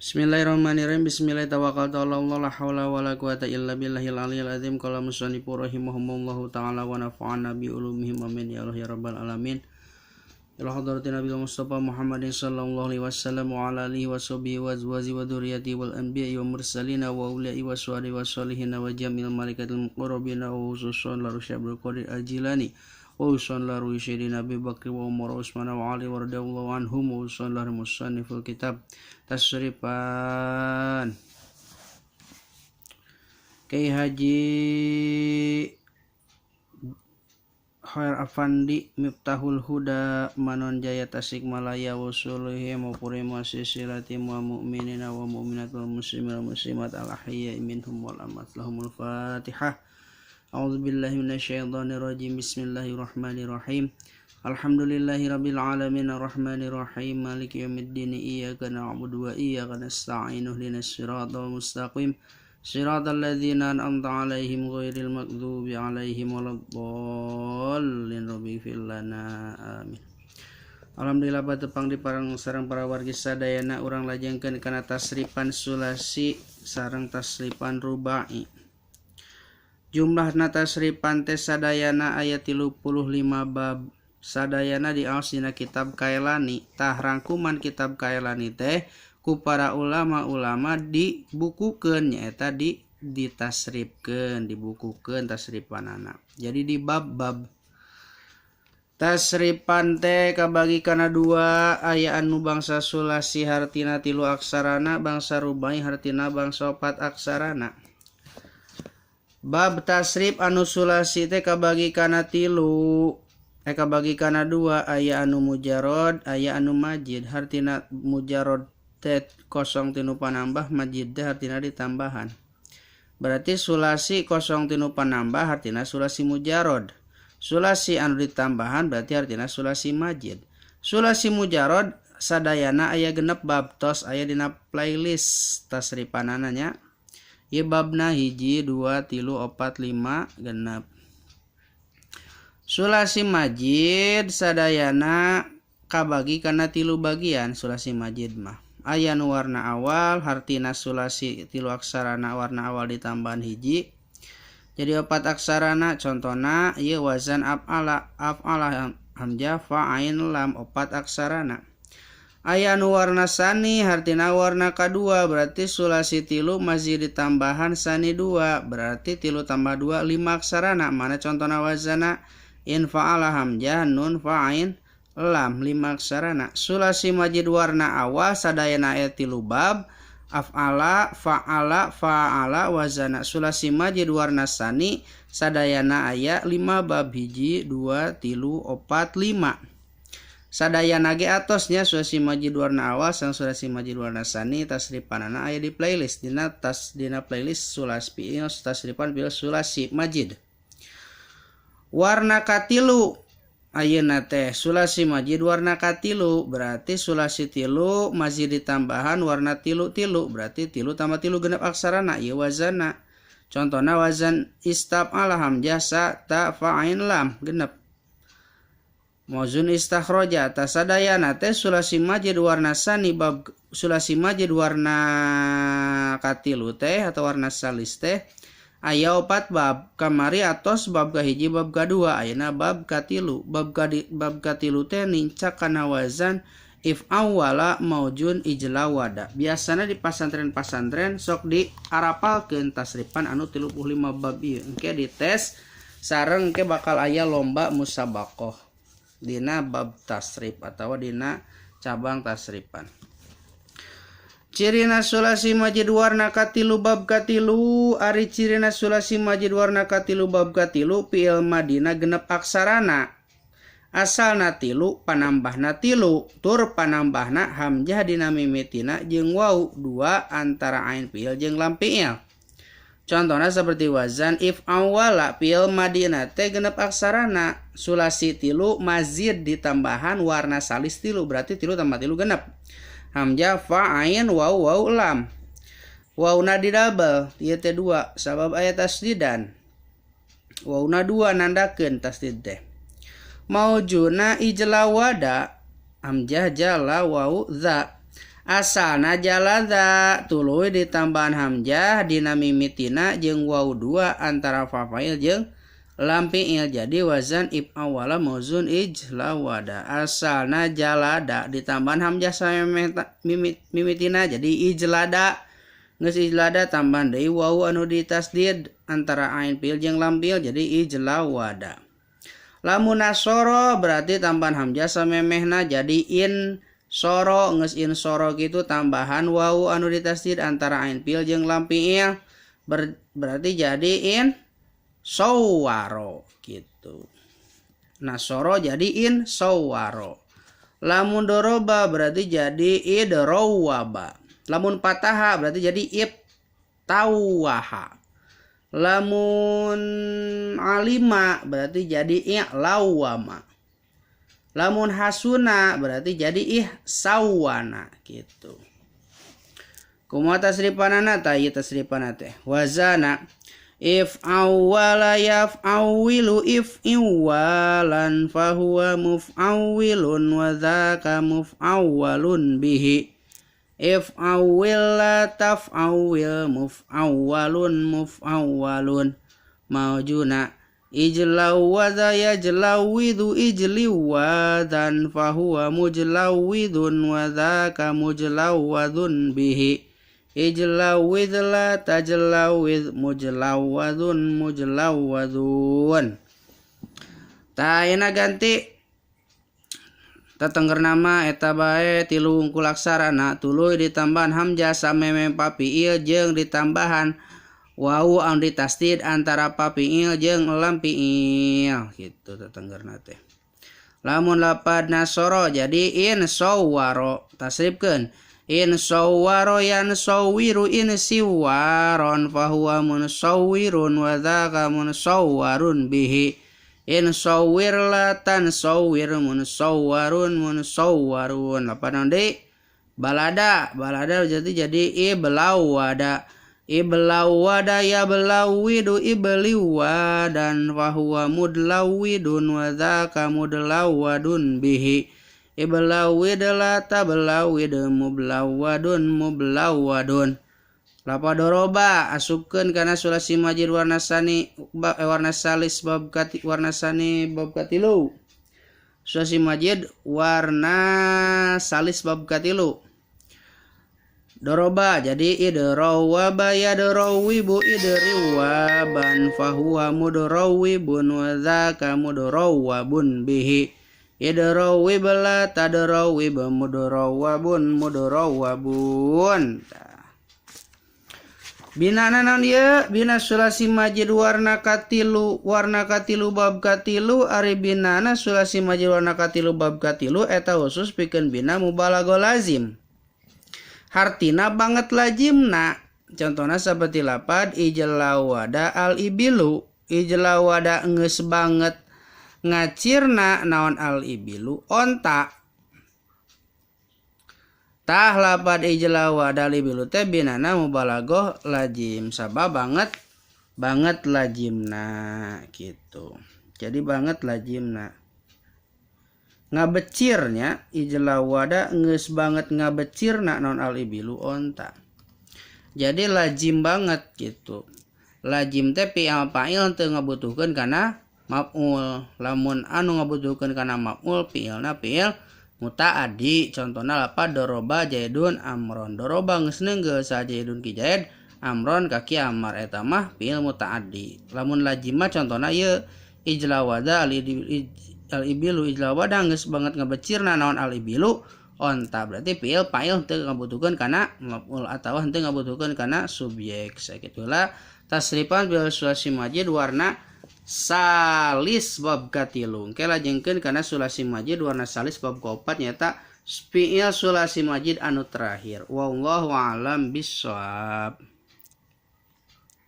Bismillahirrahmanirrahim. Bismillahirrahmanirrahim. Tawakkaltu ala Allah la haula wala quwata illa billahil aliyil azim. Qala musannifu rahimahumullahu taala wa nafa'ana bi ulumihim amin ya Allah ya rabbal alamin. Ila hadratin Nabi Mustafa Muhammadin sallallahu alaihi wasallam wa ala alihi wa sahbihi wa azwaji wa dzurriyyati wal anbiya'i wa mursalin wa awliya'i wa suhadi wa sholihin wa jamil malaikatil muqarrabin wa khususan la Syaikhul Qadir Al-Jilani wa usan la Sayyidina Abi Bakr wa Umar wa Utsman wa Ali wa radhiyallahu anhum wa usan la musanniful kitab tasrifan Kiai Haji Khair Afandi Miftahul Huda Manon Jaya Tasikmalaya wa suluhi wa purima silsilati wa mu'minina wa mu'minat wal muslimin wal muslimat al ahya'i minhum wal amwat lahumul Fatihah. A'udzu billahi minasyaitonir rajim. Bismillahirrahmanirrahim. Alhamdulillahirabbil alamin arrahmanir rahim maliki yaumiddin iyyaka na'budu wa iyyaka nasta'in ihdinas siratal mustaqim siratal ladzina an'amta 'alaihim ghairil maghdubi 'alaihim waladdallin rabbighfir lana amin. Alhamdulillah batepang di parang sareng para wargi sadayana urang lajengkeun kana tasrifan sulasi sareng tasrifan rubai. Jumlahna tasrifan teh sadayana aya 35 bab. Sadayana diaos dina kitab Kailani. Tah rangkuman kitab Kailani teh ku para ulama-ulama dibukukeun nyaeta ditasrifkeun, dibukukeun tasrifanana. Jadi di bab-bab tasrifan teh kabagi kana dua, aya anu bangsa sulasi hartina 3 aksarana, bangsa rubai hartina bangsa 4 aksarana. Bab tasrif anu sulasi teh kabagi kana 3, kabagi kana 2, aya anu mujarod, aya anu majid. Hartina mujarod teh kosong tinu panambah, majid teh hartina ditambahan. Berarti sulasi kosong tinu panambah hartina sulasi mujarod. Sulasi anu ditambahan berarti hartina sulasi majid. Sulasi mujarod sadayana aya 6 bab, tos aya dina playlist tasrifanana nya. Ieu babna 1 2 3 4 5 6. Sulasi majid sadayana kabagi kana 3 bagian. Sulasi majid mah aya nu warna awal hartina sulasi 3 aksarana warna awal ditambahan 1 jadi 4 aksarana. Contona ieu wazan af'ala, af'ala hamzah fa ain lam 4 aksarana. Aya nu warna sani hartina warna kadua berarti sulasi 3 masih ditambahan sani 2 berarti 3 tambah 2 5 aksarana. Mana contona wazana in fa'ala hamzah nun fa ain lam 5 aksarana. Sulasi majid warna awal sadayana aya 3 bab, af'ala fa'ala fa'ala wazana. Sulasi majid warna sani sadayana aya 5 bab, 1 2 3 4 5. Sadayana ge atosnya sulasi majid warna awal sareng sulasi majid warna sani tasrifanana aya di playlist dina tas dina playlist sulasi tasrifan bil sulasi majid. Warna katilu ayeuna teh sulasi majid warna katilu berarti sulasi 3 majid ditambahan warna 3 3 berarti 3 tambah 3 genep aksarana ieu wazana. Contona wazan istaf'ala hamzah sa ta fa ain lam genep. Mozun istakhroja tasadayana teh sulasi majid warna sani bab sulasi majid warna katilu teh atau warna salis teh aya 4 bab. Kamari atos bab kahiji bab kadua ayeuna bab katilu. Bab katilu teh nincak kana wazan if awala maujun ijlawada. Biasana di pasantren-pasantren sok diarapalkeun tasrifan anu 35 bab ieu. Engke dites sareng engke bakal aya lomba musabaqah dina bab tasrif atau dina cabang tasrifan. Cirina sulasi majid warna katilu bab katilu, ari cirina sulasi majid warna katilu bab katilu fi'il madina genep aksarana. Asalna 3 panambahna 3 tur panambahna hamzah dina mimitina jeung wau 2 antara ain fi'il jeung lam fi'il. Contohnya seperti wazan if awala fi'il madina teh genep aksarana sulasi 3 mazid ditambahan warna salis 3 berarti 3 tambah 3 genep. Hamzah fa ain waw waw lam. Wawna di double ieu teh 2 sabab aya tasdidan. Wawna 2 nandakeun tasdid teh. Maujuna ijlawada hamzah jala waw za. Asalna jalada tuluy ditambahan hamzah dina mimitina jeung waw dua antara fa fa'il jeung lam fi'il jadi wazan if awala mauzun ijlawada. Asalna jalada ditambahan hamzah mimitina jadi ijlada. Geus ijlada tambahan deui waw anu ditasdid antara ain fi'il jeung lam fi'il jadi ijlawada. Lamun nasoro berarti tambahan hamzah samemehna jadi in soro geus in soro gitu tambahan wawu anu ditasdid antara ain fi'il jeung lam fi'il berarti jadi in sawaro gitu. Nasoro jadi in sawaro. Lamun doroba berarti jadi idrawaba. Lamun pataha berarti jadi ibtawaha. Lamun alima berarti jadi i'lawama. Lamun hasuna berarti jadi ihsawana gitu. Kumaha tasrifanana tah ieu tasrifanana teh? Wazana if awwala yaf'awilu if iwalan fahuwa muf'awilun wa dzaka muf'awwalun bihi. If awil la taf'awil muf'awwalun muf'awwalun. Maujuna ijlawwadha yajlawidu ijliwadan fahuwa mujlawidun wa dzaka mujlawwadun bihi. Ijlawid la tajlawid mujlawwadun mujlawwadun. Tah ayeuna ganti tetengger nama eta bae tilu wungkul aksarana tuluy ditambahan hamzah samemeh pafiil jeung ditambahan wawu anu ditasdid antara pafiil jeung lam fiil gitu tetenggerna teh. Lamun lapad nasoro jadi in sawwaro tasrifkeun in sawwaro yan sawwiru in siwaron fahuwa munsawwirun wa dzaka munsawwarun bihi. In sawwir la tansawwir munsawwarun munsawwarun. Lapad naon deui? Balada, balada jadi iblawada. Iblawada ya belawidu ibliwadan fahuwa mudlawidun wa dzaka mudlawadun bihi. Iblawid la tablawid mublawadun mublawadun. Lapad doroba asupkeun kana sulasi majid warna sani warna salis bab kati warna sani bab katilu. Sulasi majid warna salis bab katilu. Doroba jadi idrawaba yadrawibu idriwaban fahuwa mudrawibun wa dzaka mudrawabun bihi. Idrawib la tadrawib mudrawabun mudrawabun. Binana naon ieu? Bina sulasi majid warna katilu bab katilu. Ari binana sulasi majid warna katilu bab katilu eta khusus pikeun bina mubalaghah lazim. Hartina banget lazimna. Contohna saperti lapad ijlawada al ibilu. Ijlawada geus banget ngacirna naon al ibilu onta. Tah lapad ijlawada al ibilu teh binana mubalaghah lazim sabab banget lazimna gitu. Jadi banget lazimna. Ngabecirnya ijlawada geus banget ngabecirna naon al ibilu onta. Jadi lazim banget gitu. Lazim teh fi'il fa'il teu ngabutuhkeun kana maf'ul. Lamun anu ngabutuhkeun kana maf'ul fi'ilna fi'il mutaaddi. Contohna lapad doroba jaidun amron. Doroba geus neunggeul sa jaidun ki jaid amron ka ki amar eta mah fi'il mutaaddi. Lamun lazim mah contohna ieu ijlawada al ibilu ijlawada geus banget ngabecirna naon al ibilu onta. Berarti fi'il fa'il teu ngabutuhkeun kana maf'ul atawa henteu ngabutuhkeun kana subjek. Sakitulah tasrifan bil sulasi majid warna salis bab katilu. Engke lajengkeun kana sulasi majid warna salis bab kaopat nyaeta fi'il sulasi majid anu terakhir. Wallahu a'lam bissawab.